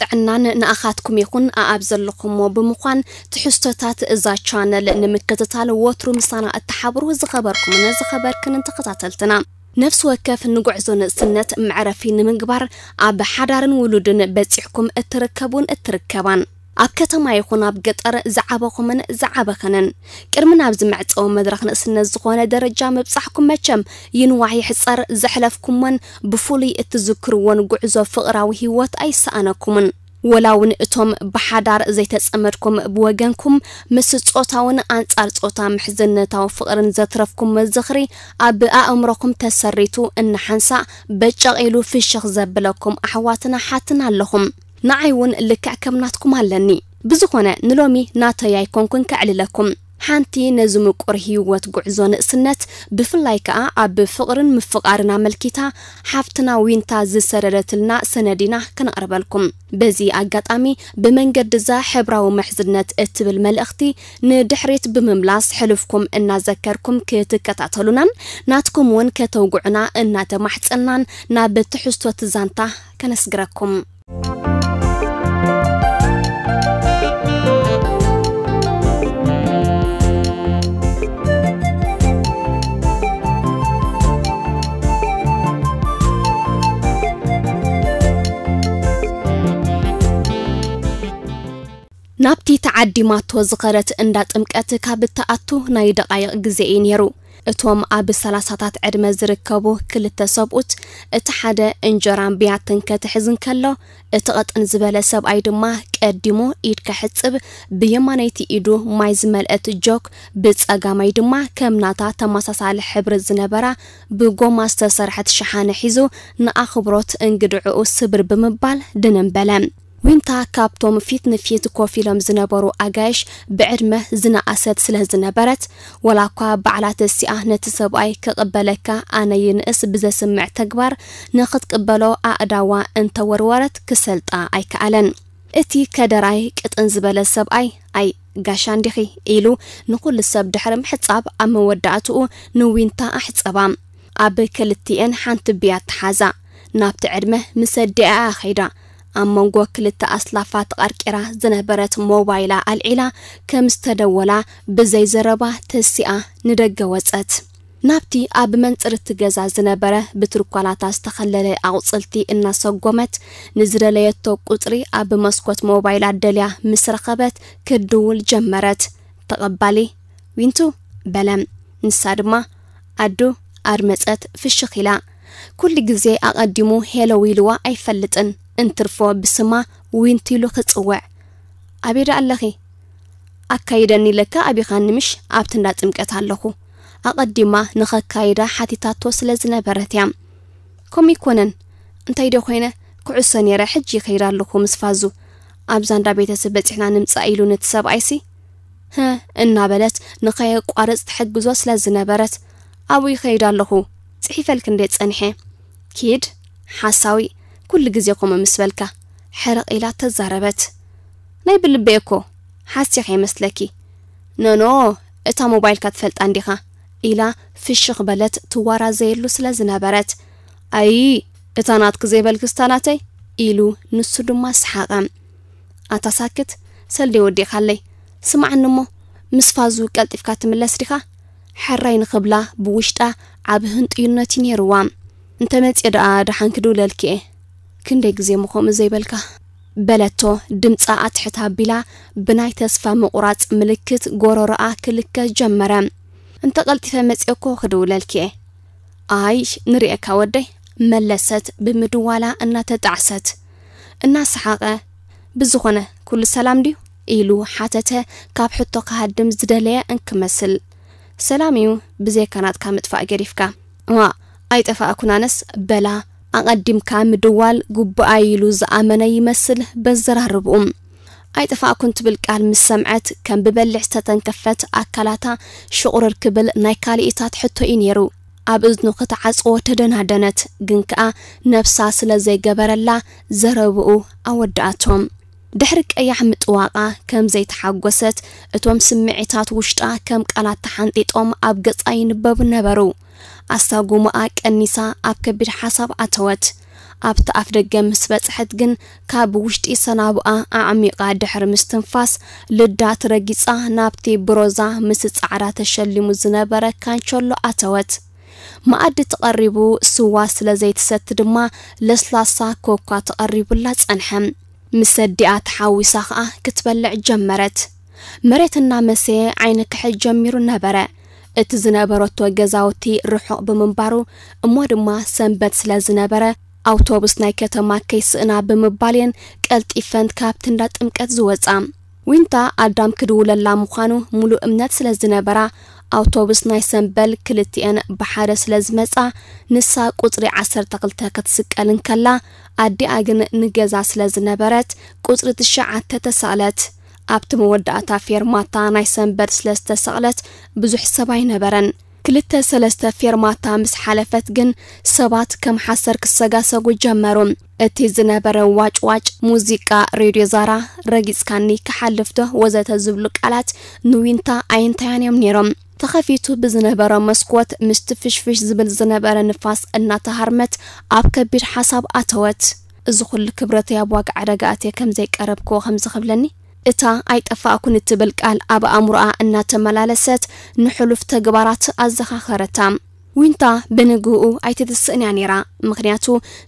ጥዕናን ንኣኻትኩም ይኹን ኣኣብ ዘለኹሞ ብምዃን ትሕዝቶታት እዛ ቻነል ንምክትታል ወትሩ ምሳና እተሓብሩ ዝኸበርኩምን ዝኸበርክንን ተኸታተልትና። ነፍሲ ወከፍ ንጉዕዞ ንእስነት መዕረፊ ንምግባር ኣብ ሓዳርን ውሉድን በጺሕኩም እትርከቡን እትርከባን፣ ኣብ ከተማ ይኹን ኣብ ገጠር ዝዓበኹምን ዝዓበኸንን፣ ቅድሚ ናብዚ መዕጸዊ መድረኽ ንእስነት ዝኾነ ደረጃ ምብጻሕኩም መቸም ይንዋሕ ይሕጸር ዘሕለፍኩሞን ብፍሉይ እትዝክርዎን ጉዕዞ ፍቕራዊ ህይወት ኣይሰኣነኩምን። ወላ እውን እቶም ብሓዳር ዘይተጸመድኩም ብወገንኩም ምስ ጾታውን ኣንጻር ጾታ ምሕዝነታዊ ፍቕርን ዘትረፍኩም ዝኽሪ ኣብ ኣእምሮኹም ተሰሪቱ እናሓንሳእ በጨቕ ኢሉ ፍሽኽ ዘብለኩም ኣሕዋትና ሓትና ኣለኹም። ንዓይ እውን ልክዕ ከም ናትኩም ኣለኒ። ብዝኾነ ንሎሚ ናተይ ኣይኮንኩን ከዕልለኩም። ሓንቲ ነዚ ምቁር ህይወት ጉዕዞ ንእስነት ብፍላይ ከኣ ኣብ ፍቕርን ምፍቓርን ኣመልኪታ ሓፍትና ዊንታ ዝሰደደትልና ሰነድ ኢና ከነቕርበልኩም። በዚ ኣጋጣሚ ብመንገዲ እዛ ሕብራዊ ምሕዝነት እትብል መልእኽቲ ንድሕሪት ብምምላስ ሕሉፍኩም እናዘከርኩም ክትከታተሉናን ናትኩም እውን ከተውግዑና እናተማሕጸናን ናብ ትሕዝቶ እቲ ዛንታ ከነስግረኩም። ናብቲ ተዓዲማቶ ዝኸደት እንዳ ጥምቀት ካብ እትኣቱ ናይ ደቓይቕ ግዜ እዩ ነይሩ። እቶም ኣብ ሰላሳታት ዕድመ ዝርከቡ ክልተ ሰብኡት፣ እቲ ሓደ እንጀራን ብያትን ከትሕዝ እንከሎ፣ እቲ ቀጥን ዝበለ ሰብኣይ ድማ ቀዲሙ ኢድ ከሕጽብ፣ ብየማነይቲ ኢዱ ማይ ዝመልአት ጆክ፣ ብጸጋማይ ድማ ከም ናታ ተመሳሳሊ ሕብሪ ዝነበራ ብጎማ ዝተሰርሐት ሸሓነ ሒዙ፣ ንኣኽብሮት እንግድዕኡ ስብር ብምባል ድንን በለ። ዊንታ ካብቶም ፊት ንፊት ኮፍ ኢሎም ዝነበሩ ኣጋይሽ ብዕድመ ዝነኣሰት ስለ ዝነበረት፣ ወላ እኳ ባዕላ ተሲኣ ነቲ ሰብኣይ ክቕበለካ ኣነ ይንእስ ብዘስምዕ ተግባር ንኽትቅበሎ ኣእዳዋ እንተወርወረት ክሰልጣ ኣይከኣለን። እቲ ከደራይ ቅጥን ዝበለ ሰብኣይ፣ "ኣይ ጋሻ እንዲኺ?" ኢሉ ንኹሉ ሰብ ድሕሪ ምሕጻብ ኣብ መወዳእትኡ ንዊንታ ኣሕጸባ። ኣብ ክልቲኤን ሓንቲ ብያት ተሓዛ። ናብቲ ዕድመ ምስ ኣዲኣ ከይዳ። ኣብ መንጎ ክልተ ኣስላፋ ተቐርቂራ ዝነበረት ሞባይላ ኣልዒላ ከም ዝተደወላ ብዘይ ዘረባ ተሲኣ ንደገ ወጸት። ናብቲ ኣብ መንጽር እቲ ገዛ ዝነበረ ብትርኳላታ ዝተኸለለ ኣቑጽልቲ እናሰጎመት ንዝደለየቶ ቁጽሪ ኣብ መስኮት ሞባይላ ደልያ ምስ ረኸበት ክድውል ጀመረት። ተቐባሊ፣ "ዊንቱ?" በለ። ንሳ ድማ ኣዱ ኣድመጸት ፍሽኽ ኢላ። ኩሉ ግዜ ኣቐዲሙ ሄሎ ኢልዋ ኣይፈልጥን፣ እንትርፎ ብስማ ዊንቱ ኢሉ ክጽውዕ። "ኣበይ ደኣ ኣለኺ?" "ኣካይደኒ ኢለካ ኣቢኻኒ ምሽ ኣብቲ እንዳ ጥምቀት ኣለኹ?" ኣቐዲማ ንኸካይዳ ሓቲታቶ ስለ ዝነበረት እያ። "ከምኡ ኣይኮነን፣ እንታይ ዶ ኮይነ፣ ኩዕሶ ነይረ፣ ሕጂ ይኸይድ ኣለኹ ምስ ፋዙ። ኣብዛ እንዳ ቤተሰብ በጺሕና ንምጻእ ኢሉ ነቲ ሰብኣይሲ?" "ህእ?" እናበለት ንኸየቋርጽ ትሕግዞ ስለ ዝነበረት፣ "ኣብኡ ይኸይድ ኣለኹ፣ ጽሒፈልክ እንዴ ጸኒሐ?" "ኪድ ሓሳዊ፣ ኩሉ ግዜ ከምኡ ምስ በልካ?" ሕርቕ ኢላ ተዛረበት። "ናይ ብልበይ እኮ ሓሲኻ ይመስለኪ?" "ኖኖ፣ እታ ሞባይልካ ትፈልጣ እንዲኻ?" ኢላ ፍሽኽ በለት ትዋራዘየሉ ስለ ዝነበረት። "ኣይ፣ እታ ናትኪ ዘይበልክስ እታ ናተይ?" ኢሉ ንሱ ድማ ሰሓቐ። "ኣታ ሳክት፣ ሰልዲ ወዲኻለይ። ስማዕኒ እሞ፣ ምስ ፋዙ ቀልጢፍካ ትምለስ ዲኻ?" ሕራይ ንኽብላ ብውሽጣ ዓቢ ህንጥዩነት እዩ ነይርዋ። "እንተ መጽየ ደኣ ደሓን ክድውለልኪ እየ። ክንደይ ግዜ እሞ ከምኡ ዘይበልካ?" በለቶ ድምጻ ኣትሕት ኣቢላ ብናይ ተስፋ ምቑራጽ ምልክት ጎረሮኣ ክልከ ጀመረ። "እንተ ቀልጢፈ መጽየ እኮ ክድውለልኪ እየ። ኣይ ንርእየካ ወደይ" መለሰት ብምድዋላ እናተጣዕሰት። እናሰሓቐ "ብዝኾነ ኩሉ ሰላም ድዩ?" ኢሉ ሓተተ ካብ ሕቶ ክሃድም ዝደለየ እንክመስል። "ሰላም እዩ ብዘይካ ናትካ ምጥፋእ ገዲፍካ?" "እዋ ኣይጠፋእኩን ኣነስ" በላ ኣቐዲምካ ምድዋል ግቡኣይ ኢሉ ዝኣመነ ይመስል በዘራርብኡ። "ኣይጠፋእኩን" ትብል ቃል ምስ ሰምዐት ከም ብበሊሕ ዝተተንከፈት ኣካላታ ሽቑርር ክብል ናይ ካልኢታት ሕቶ እዩ ነይሩ። ኣብ እዝኑ ክትዓጽዎ ተደናደነት፣ ግን ከኣ ነብሳ ስለ ዘይገበረላ ዘረብኡ ኣወድኣቶ። ድሕሪ ቀያሕ ምጥዋቓ ከም ዘይተሓጎሰት እቶም ስምዒታት ውሽጣ ከም ቃላት ተሓንጢጦም ኣብ ገጻ ይንበቡ ነበሩ። ኣሳጉማኣ ቀኒሳ ኣብ ከቢድ ሓሳብ ኣተወት። ኣብቲ ኣፍ ደገ ምስ በጽሐት ግን ካብ ውሽጢ ሰናብኣ ኣዕሚቓ ድሕሪ ምስትንፋስ ልዳት ረጊጻ ናብቲ ብሮዛ ምስ ጻዕዳ ተሸሊሙ ዝነበረ ካንቸሎ ኣተወት። መኣዲ ተቐሪቡ ስዋ ስለ ዘይትሰቲ ድማ ለስላሳ ኮኳ ተቐሪቡላ ጸንሐ። ምስ ኣዲኣ ተሓዊሳ ኸኣ ክትበልዕ ጀመረት። መሬት እናመሰየ ዓይኒ ክሕዝ ጀሚሩ ነበረ። እቲ ዝነበረቶ ገዛውቲ ርሑቕ ብምንባሩ እሞ ድማ ሰንበት ስለ ዝነበረ ኣውቶቡስ ናይ ከተማ ከይስእና ብምባል እየን ቀልጢፈን ካብቲ እንዳ ጥምቀት ዝወጻ። ዊንታ ኣዳም ክድውለላ ምዃኑ ሙሉእ እምነት ስለ ዝነበራ ኣውቶቡስ ናይ ሰንበል ክልቲኤን ብሓደ ስለ ዝመጻ ንሳ ቁጽሪ ዓሰርተ ክልተ ክትስቀል እንከላ ኣዲኣ ግን ንገዛ ስለ ዝነበረት ቁጽሪ ትሽዓተ ተሰቕለት። ኣብቲ መወዳእታ ፌርማታ ናይ ሰንበል ስለ ዝተሰቕለት ብዙሕ ሰብ ኣይነበረን። ክልተ ሰለስተ ፌርማታ ምስ ሓለፈት ግን ሰባት ከም ሓሰር ክሰጋሰጉ ጀመሩ። እቲ ዝነበረ ዋጭዋጭ፣ ሙዚቃ ሬድዮ ዛራ፣ ረጊጽካኒ፣ ክሓልፍ ዶ ወዘተ ዝብሉ ቃላት ንዊንታ ኣየንታያን እዮም ነይሮም። ተኸፊቱ ብዝነበረ መስኮት ምስቲ ፍሽፍሽ ዝብል ዝነበረ ንፋስ እናተሃርመት ኣብ ከቢድ ሓሳብ ኣተወት። እዚ ኩሉ ክብረተይ ኣብ ዋጋ ዕዳጋ ኣትየ ከም ዘይቀረብክዎ ከምዚ ክብለኒ? እታ ኣይጠፋእኩን እትብል ቃል ኣብ ኣእምሮኣ እናተመላለሰት ንሕሉፍ ተግባራት ኣዘኻኸረታ። ዊንታ ብንግህኡ ኣይትትስእን እያ ነይራ፣ ምኽንያቱ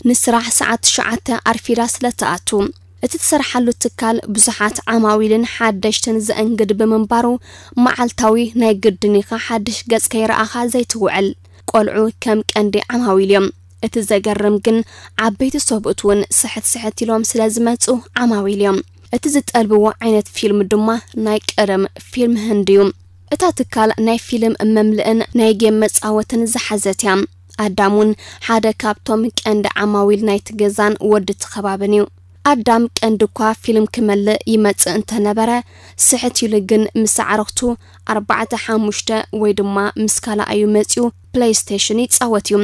ንስራሕ ሰዓት ትሽዓተ ኣርፊዳ ስለ ትኣቱ። እቲ ትሰርሓሉ ትካል ብዙሓት ዓማዊልን ሓደሽትን ዘእንግድ ብምንባሩ፣ መዓልታዊ ናይ ግድን ኢኻ ሓድሽ ገጽ ከይረኣኻ ዘይትውዕል። ቆልዑ ከም ቀንዲ ዓማዊል እዮም። እቲ ዘገርም ግን፣ ዓበይቲ ሰብኡት እውን ስሕት ስሕት ኢሎም ስለ ዝመጹ ዓማዊል እዮም። እቲ ዝጠልብዎ ዓይነት ፊልም ድማ ናይ ቀደም ፊልም ህንዲ እዩ። እታ ትካል ናይ ፊልም መምልእን ናይ ጌም መጻወትን ዝሓዘት እያ። ኣዳም እውን ሓደ ካብቶም ቀንዲ ዓማዊል ናይቲ ገዛን ወዲ እቲ ከባብን እዩ። ኣዳም ቀንዲ እኳ ፊልም ክመልእ ይመጽእ እንተነበረ፣ ስሕት ኢሉ ግን ምስ ኣዕርኽቱ ኣርባዕተ ሓሙሽተ ወይ ድማ ምስ ካልኣዩ መጺኡ ፕለይስቴሽን ይጻወት እዩ።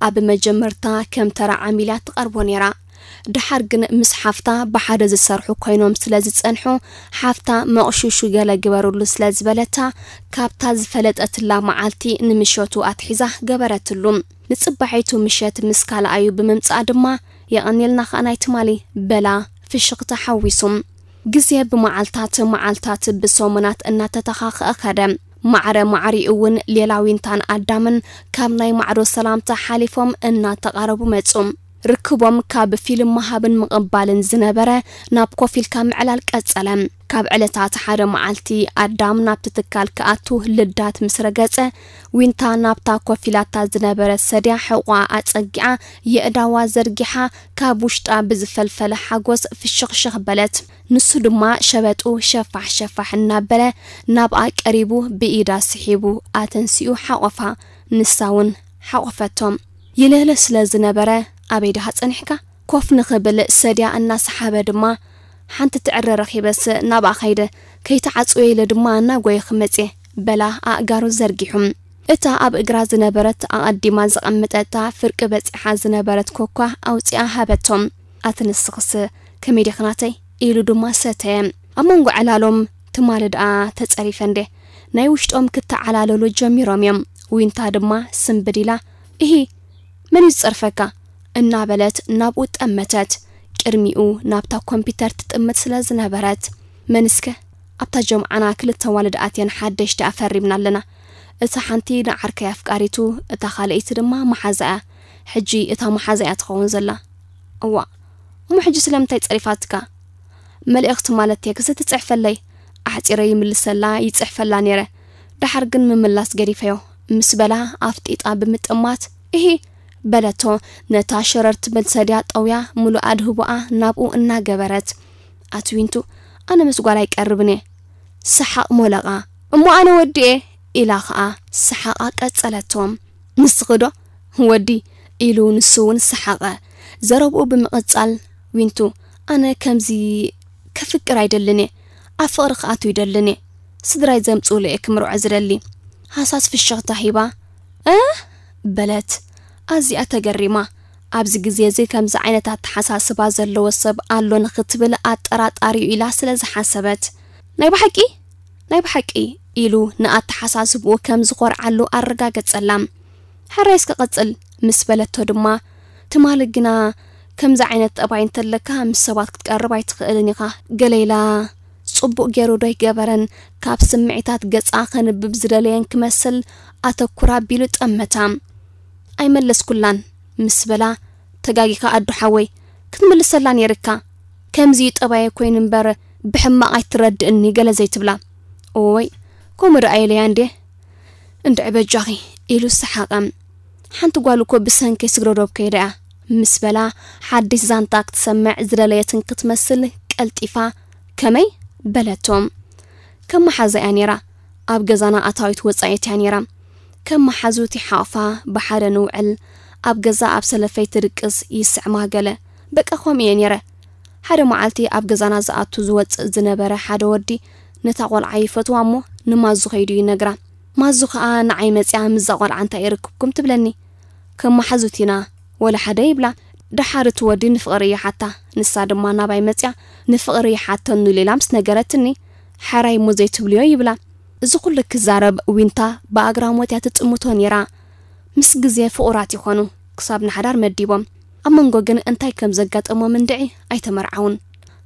ኣብ መጀመርታ ከም ተራ ዓሚል እያ ትቐርቦ ነይራ። ደሓር ግን ምስ ሓፍታ ብሓደ ዝሰርሑ ኮይኖም ስለ ዝጸንሑ፣ ሓፍታ መቕሹሹ ገለ ግበርሉ ስለ ዝበለታ፣ ካብታ ዝፈለጠትላ መዓልቲ ንምሸቱ ኣትሒዛ ገበረትሉ። ንጽባሒቱ ምሸት ምስ ካልኣዩ ብምምጻኣ ድማ፣ "የቐንየልና ኸኣ ናይ ትማሊ" በላ ፍሽኽታ ሓዊሱ። ግዜ ብመዓልታት፣ መዓልታት ብሰሙናት እናተተኻኽአ ኸደ። ማዕረ ማዕሪኡ እውን ሌላ ዊንታን ኣዳምን ካብ ናይ ማዕዶ ሰላምታ ሓሊፎም እናተቓረቡ መጹ። ርክቦም ካብ ፊልም ምሃብን ምቕባልን ዝነበረ ናብ ኮፍ ኢልካ ምዕላል ቀጸለ። ካብ ዕለታት ሓደ መዓልቲ ኣዳም ናብቲ ትካል ክኣቱ ልዳት ምስ ረገጸ፣ ዊንታ ናብታ ኮፍ ኢላታ ዝነበረት ሰድያ ሕቖኣ ኣጸጊዓ የእዳዋ ዘርጊሓ ካብ ውሽጣ ብዝፈልፈለ ሓጎስ ፍሽኽሽኽ በለት። ንሱ ድማ ሸበጡ ሸፋሕ ሸፋሕ እናበለ ናብኣ ቀሪቡ ብኢዳ ስሒቡ ኣተንሲኡ ሓቖፋ። ንሳ እውን ሓቖፈቶ። ይልህልህ ስለ ዝነበረ፣ "ኣበይ ድኻ ጸኒሕካ?" ኮፍ ንኽብል ሰድያ እናሰሓበ ድማ፣ "ሓንቲ ትዕረ ረኺበስ ናብኣ ኸይደ፣ ከይትዓጽወ ኢለ ድማ እናጎየ ክመጽእ እየ" በላ ኣእጋሩ ዘርጊሑ። እታ ኣብ እግራ ዝነበረት ኣቐዲማ ዘቐመጠታ ፍርቂ በጺሓ ዝነበረት ኮኳ ኣውጺኣ ሃበቶም። "ኣቲ ንስኽስ ከመይ ዲኺ ናተይ?" ኢሉ ድማ ሰተየ። ኣብ መንጎ ዕላሎም ትማሊ ደኣ ተጸሪፈ እንዴ፣ ናይ ውሽጦም ክተዓላለሉ ጀሚሮም እዮም። ዊንታ ድማ ስምብድ ኢላ፣ "እሂ፣ መን እዩ ዝጸርፈካ?" እናበለት ናብኡ ጠመተት። ቅድሚኡ ናብታ ኮምፒተር ትጥምት ስለ ዝነበረት፣ "መን እስከ ኣብታ ጀምዓና ክልተ ዋልድ ኣትየን ሓደሽቲ ኣፈሪምና ኣለና። እታ ሓንቲ ንዓርከይ ኣፍቃሪቱ፣ እታ ካልኣይቲ ድማ መሓዛ እያ። ሕጂ እታ መሓዛ እያ ትኸውን ዘላ። እዋእ፣ እሞ ሕጂ ስለምንታይ ጸሪፋትካ?" "መልእኽቲ ማለት ቴክስት ትጽሕፈለይ፣ ኣሕጺረ ይምልሰላ፣ ይጽሕፈላ ነይረ። ደሓር ግን ምምላስ ገዲፈዮ" ምስ በላ ኣፍጢጣ ብምጥማት፣ "እሂ" በለቶ። ነታ ሸረር ትብል ሰድያ ጠውያ ምሉእ ኣድህቦኣ ናብኡ እናገበረት፣ "ኣቲ ዊንቱ፣ ኣነ ምስ ጓል ኣይቀርብን እየ" ሰሓቕ ሞለቓ። "እሞ ኣነ ወዲኤ" ኢላ ኸኣ ሰሓቓ ቀጸለቶ። "ንስኺ ዶ ወዲ?" ኢሉ ንሱ እውን ሰሓቐ። ዘረብኡ ብምቕጻል፣ "ዊንቱ፣ ኣነ ከምዚ ከፍቅር ኣይደልን እየ። ኣብ ፍቕሪ ክኣቱ ይደልን እየ። ስድራይ ዘምጽኡሉ እየ ክምርዖ ዝደሊ" ሃሳስ ፍሽኽታ ሂባ፣ "እ?" በለት ኣዝያ ተገሪማ። ኣብዚ ግዜ እዚ ከምዚ ዓይነት ኣተሓሳስባ ዘለዎ ሰብ ኣሎ ንኽትብል ኣጠራጣሪ እዩ ኢላ ስለ ዝሓሰበት፣ "ናይ ብሓቂ? ናይ ብሓቂ?" ኢሉ ንኣተሓሳስብኡ ከም ዝኾርዓሉ ኣረጋገጸላ። "ሕራይ እስከ ቀጽል" ምስ በለቶ ድማ፣ "ትማሊ ግና ከምዚ ዓይነት ጠባይ እንተለካ ምስ ሰባት ክትቀርብ ኣይትኽእልን ኢኻ፣ ገለ ኢላ። ጽቡቕ ገይሩ ዶ ኣይገበረን? ካብ ስምዒታት ገጻ ከንብብ ዝደለየን ክመስል ኣተኩራ ኣቢሉ ጠመታ። ኣይመለስኩላን ምስ በላ፣ ተጋጊኻ ኣዱ ሓወይ፣ ክትምልሰላ ነይርካ። ከምዚ እዩ ጠባየ ኮይኑ እምበር ብሕማቕ ኣይትረድእኒ ገለ ዘይትብላ። ኦይ፣ ከምኡ ደኣ ኢለያ እንዴ? እንድዒ በጃኺ፣ ኢሉ ሰሓቐ። ሓንቲ ጓል እኮ ብሰንከይ ስግረ ዶብ ከይዳ እያ፣ ምስ በላ፣ ሓድሽ ዛንታ ክትሰምዕ ዝደለየትን ክትመስል ቀልጢፋ፣ ከመይ? በለቶ። ከም መሓዛ እያ ነይራ፣ ኣብ ገዛና ኣታዊት ወጻኢት እያ ነይራ። ከም መሓዙት ይሓቕፋ፣ ብሓደ ንውዕል፣ ኣብ ገዛ ኣብ ሰለፈይ ትድቅስ፣ ይስዕማ ገለ። በቃ ከምኡ እየ ነይረ። ሓደ መዓልቲ ኣብ ገዛና ዝኣቱ ዝወጽእ ዝነበረ ሓደ ወዲ ነታ ቆልዓ ይፈትዋ እሞ ንማዙ ከይዱ ይነግራ። ማዙ ከኣ ንዓይ መጽያ ምስዛ ቆልዓ እንታይ ይርክብኩም ትብለኒ። ከም መሓዙት ኢና፣ ወላ ሓደ ይብላ። ደሓር እቲ ወዲ ንፍቕሪ ይሓታ፣ ንሳ ድማ ናባይ መጽያ ንፍቕሪ ይሓተኑ ሌላ ምስ ነገረትኒ፣ ሓራይ እሞ ዘይትብልዮ ይብላ። እዚ ኩሉ ክዛረብ ዊንታ ብኣግራሞት እያ ትጥምቶ ነይራ። ምስ ግዜ ፍቑራት ይኾኑ፣ ክሳብ ንሓዳር መዲቦም። ኣብ መንጎ ግን እንታይ ከም ዘጋጠሞም እንድዒ ኣይተመርዓውን።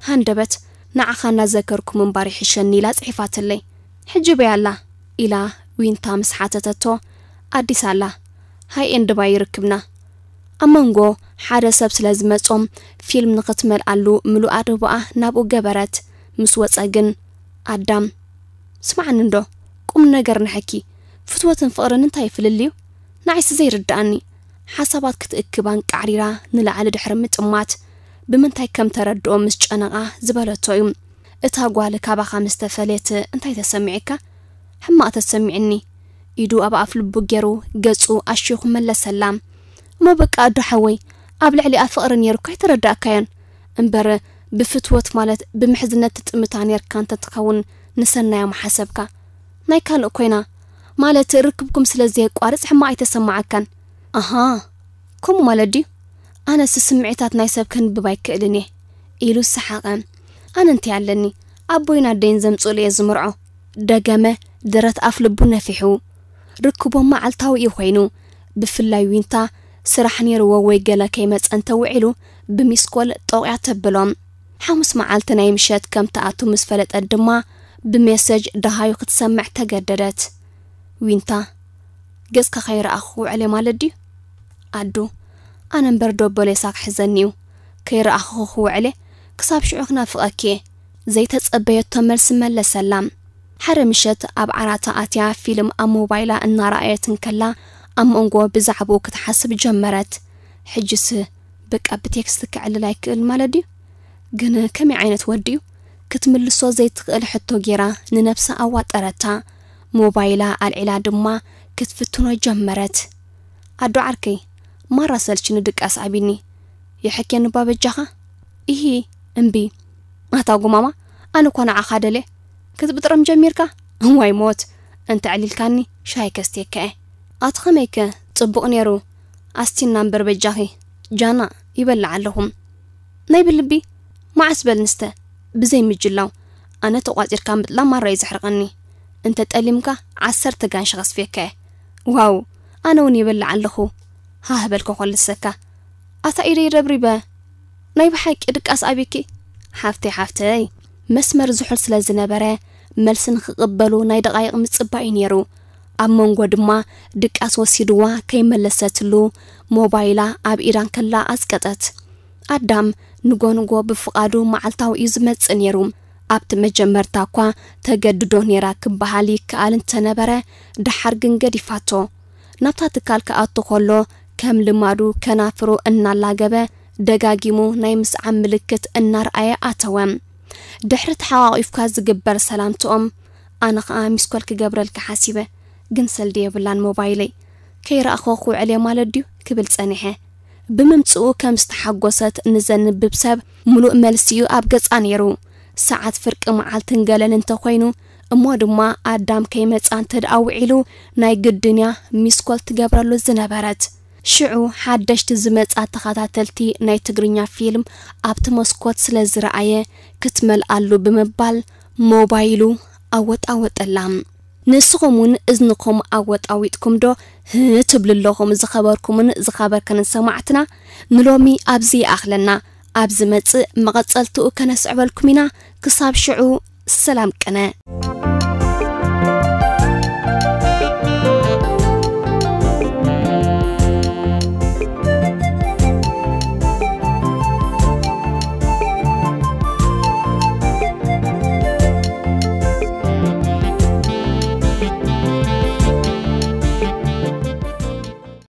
ሃንደበት፣ ንዓኻ እናዘከርኩ ምንባር ይሕሸኒ ኢላ ጽሒፋትለይ። ሕጂ በይ ኣላ? ኢላ ዊንታ ምስ ሓተተቶ፣ ኣዲስ ኣላ። ሃይ ኤንድ ባይ ይርክብና። ኣብ መንጎ ሓደ ሰብ ስለ ዝመጾም ፊልም ንኽትመልኣሉ ምሉእ ኣድህቦኣ ናብኡ ገበረት። ምስ ወጸ ግን፣ ኣዳም፣ ስምዓኒ እንዶ፣ ቁም ነገር ንሐኪ፣ ፍትወትን ፍቕርን እንታይ ፍልልዩ? ንዓይሲ ዘይርድኣኒ። ሓሳባት ክትእክብ ኣንቃዕሪራ ንላዕሊ ድሕሪ ምጥማት፣ ብምንታይ ከም ተረድኦ ምስ ጨነቓ ዝበለቶ እዩ። እታ ጓል ካባኻ ምስ ተፈለየት እንታይ ተሰሚዕካ? ሕማቕ ተሰሚዕኒ። ኢዱ ኣብ ኣፍ ልቡ ገይሩ ገጹ ኣሽኹ መለሰላ። እሞ በቃ ኣዶ ሓወይ፣ ኣብ ልዕሊኣ ፍቕሪ ነይሩካ ኣይተረዳእካዮን። እምበር ብፍትወት ማለት ብምሕዝነት ትጥምታ ነይርካ እንተትኸውን ንሰናያ ምሓሰብካ። ናይ ካልእ ኮይና ማለት ርክብኩም ስለ ዘየቋርጽ ሕማቕ ኣይተሰማዓካን። ኣሃ፣ ከምኡ ማለት ድዩ? ኣነስ ስምዒታት ናይ ሰብ ከንብብ ኣይክእልን እየ፣ ኢሉ ሰሓቐ። ኣነ እንታይ ኣለኒ? ኣቦይን ኣደይን ዘምጽኡሉ እየ ዝምርዖ። ደገመ፣ ደረት ኣፍ ልቡ ነፊሑ። ርክቦም መዓልታዊ እዩ ኮይኑ። ብፍላይ ዊንታ ስራሕ ነይርዎ ወይ ገለ ከይመጸ እንተውዒሉ ብሚስኮል ጠቑያ ተብሎም። ሓሙስ መዓልቲ ናይ ምሸት ከም ትኣቱ ምስ ፈለጠት ድማ ብሜሰጅ ደሃዩ ክትሰምዕ ተገደደት። ዊንታ፣ ገጽካ ከይረኣኹ ክውዕል እየ ማለት ድዩ? ኣዱ፣ ኣነ እምበር ዶቦሌሳ ክሕዘኒ እዩ። ከይረኣኹ ክውዕል እየ፣ ክሳብ ሽዑ ክናፍቐኪ እየ። ዘይተጸበየቶ መልሲ መለሰላ። ሓደ ምሸት ኣብ ዓራታ ኣትያ ፊልም ኣብ ሞባይላ እናረኣየት እንከላ ኣብ መንጎ ብዛዕባኡ ክትሓስብ ጀመረት። ሕጅስ በቃ ብቴክስት ክዕልል ኣይክእል ማለት ድዩ? ግን ከመይ ዓይነት ወዲ እዩ? ክትምልሶ ዘይትኽእል ሕቶ ጌራ ንነብሳ ኣዋጠረታ። ሞባይላ ኣልዒላ ድማ ክትፍትኖ ጀመረት። ኣዶ ዓርከይ፣ ማራ ሰልችኒ ድቃስ ኣቢኒ። የሐኬኒ እባ በጃኻ? ኢሂ፣ እምቢ። ኣታ ጉማማ፣ ኣነ እኳ ንዓኻ ደልየ። ክትብጥረም ጀሚርካ? እዋይ ሞት፣ እንተ ዕሊልካኒ ሻሂ ከስትየካ እየ። ኣቲ ኸመይከ? ጽቡቕ ነይሩ። ኣስቲና እምበር በጃኺ። ጃና፣ ይበልዕ ኣለኹ። ናይ ብልቢ፣ መዓስ በል ንስተ፣ ብዘይ ምጅላው። ኣነ ተቋጺርካ ምጥላም ማራ እዩ ዘሕርቐኒ። እንተ ጠሊምካ ዓሰርተ ጋንሺ ከስፍየካ እየ። ዋው፣ ኣነ እውን ይበልዕ ኣለኹ። ሃህ በልኩ ኮልሰካ። ኣታ ኢደይ ረብሪበ። ናይ ብሓቂ ድቃስ ኣቢኪ? ሓፍተይ፣ ሓፍተይ፣ መስመር ዝሑል ስለ ዝነበረ፣ መልሲ ንኽቕበሉ ናይ ደቓይቕ ምጽባይ እዩ ነይሩ። ኣብ መንጎ ድማ ድቃስ ወሲድዋ ከይመለሰትሉ፣ ሞባይላ ኣብ ኢዳ እንከላ ኣጽቀጠት። ኣዳም ንጎ ንጎ ብፍቓዱ መዓልታዊ እዩ ዝመጽእ ነይሩ። ኣብቲ መጀመርታ እኳ ተገድዶ ነይራ ክበሃል ይከኣል እንተነበረ፣ ደሓር ግን ገዲፋቶ። ናብታ ትካል ክኣቱ ከሎ፣ ከም ልማዱ ከናፍሩ እናላገበ፣ ደጋጊሙ ናይ ምስዓም ምልክት እናርኣየ ኣተወ። ድሕሪ ተሓቋቒፍካ ዝግበር ሰላምትኦም፣ ኣነ ኸኣ ሚስኮል ክገብረልካ ሓሲበ፣ ግን ሰልዲ የብላን ሞባይለይ። ከይረኣኽዎ ክውዕል እየ ማለት ድዩ? ክብል ጸኒሐ። ብምምጽኡ ከም ዝተሓጎሰት ንዘንብብ ሰብ፣ ምሉእ መልሲ'ዩ ኣብ ገጻ ነይሩ። ሰዓት ፍርቂ መዓልትን ገለን እንተኾይኑ፣ እሞ ድማ ኣዳም ከይመጽኣ እንተ ደኣ ውዒሉ፣ ናይ ግድን እያ ሚስኮል ትገብረሉ ዝነበረት። ሽዑ ሓደሽቲ ዝመጻ ተኸታተልቲ ናይ ትግርኛ ፊልም ኣብቲ መስኮት ስለ ዝረኣየ፣ ክትመልኣሉ ብምባል ሞባይሉ ኣወጣወጠላ። ንስኹም እውን እዝንኹም ኣወጣዊጥኩም ዶ ህ ትብሉ ኣለኹም? ዝኸበርኩምን ዝኸበርክንን ሰማዕትና፣ ንሎሚ ኣብዚ ይኣኽለና። ኣብ ዝመጽእ መቐጸልትኡ ከነስዕበልኩም ኢና። ክሳብ ሽዑ ሰላም ቅነ።